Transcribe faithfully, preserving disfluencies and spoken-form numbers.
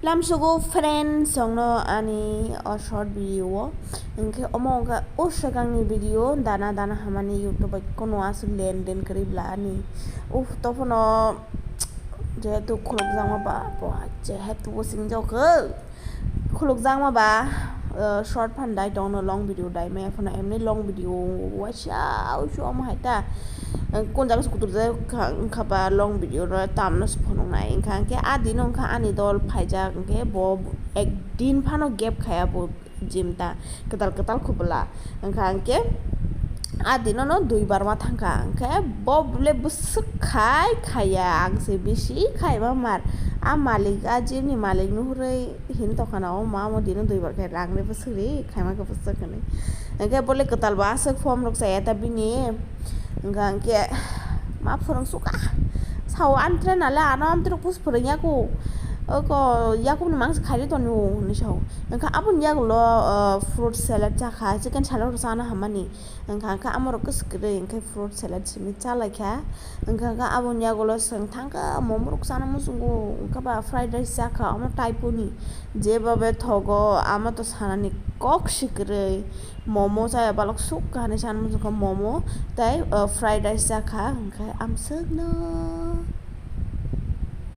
Lamsogo friends, songno ani o short video o. Hwnkhe omo wngkha o swkangni video, dana dana hamani YouTube bai kono aswk len den kwrwi bla ani. Uff, tophano jehetu khulukjakma ba, bo jehetu bo singjak khe khulukjakma ba, uh, short phan dai tongno, long video dai maya phano, emni long video waisa usu omo hai ta. Kun jaga se kutur jai wngkha, wngkha ba long video no tamno se phunuk nai wngkha. Hwnkhe a dino wngkha ani dol phaijak, hwnkhe bo ek din phano gap khaya bo gym ta kwtal kwtal khubula. Wngkha hwnkhe a dino no dui bar ma thangkha, hwnkhe bo le bwswk khai khaya, ang se bisi khaiba mar. A malik, a gym ni malik nuhurwi hin tongkha na, o ma mo dino dui bar khai rang le bwswk ri khaima khe bwswk hinwi. Hwnkhe bo le kwtal bo aswk form rok chaya ta bini. Hwnkha hwnkhe ma phwrwng suka. Sao amtre nale ano amtre kus phwrwng yaku. Oko yakupni mangsa khairi toni o hinwi sao. Hwnkha aboni yagulo, uh, fruit salad chakha, chicken salad rok chana hamani. Hwnkha hwnkha amorok kwswk kwrwi hwnkhe fruit salad simi chalaikha. Hwnkha hwnkha aboni yagulo chwng thangkha momo rok chana muchungo, hwnkha ba fried rice chakha omo taipuni. Jeba bethogo amo to sanani kok si kwrwi. Momo chaya balok suk kha hinwi sana muchungkha, momo tei, uh, fried rice chakha, hwnkhe amswkno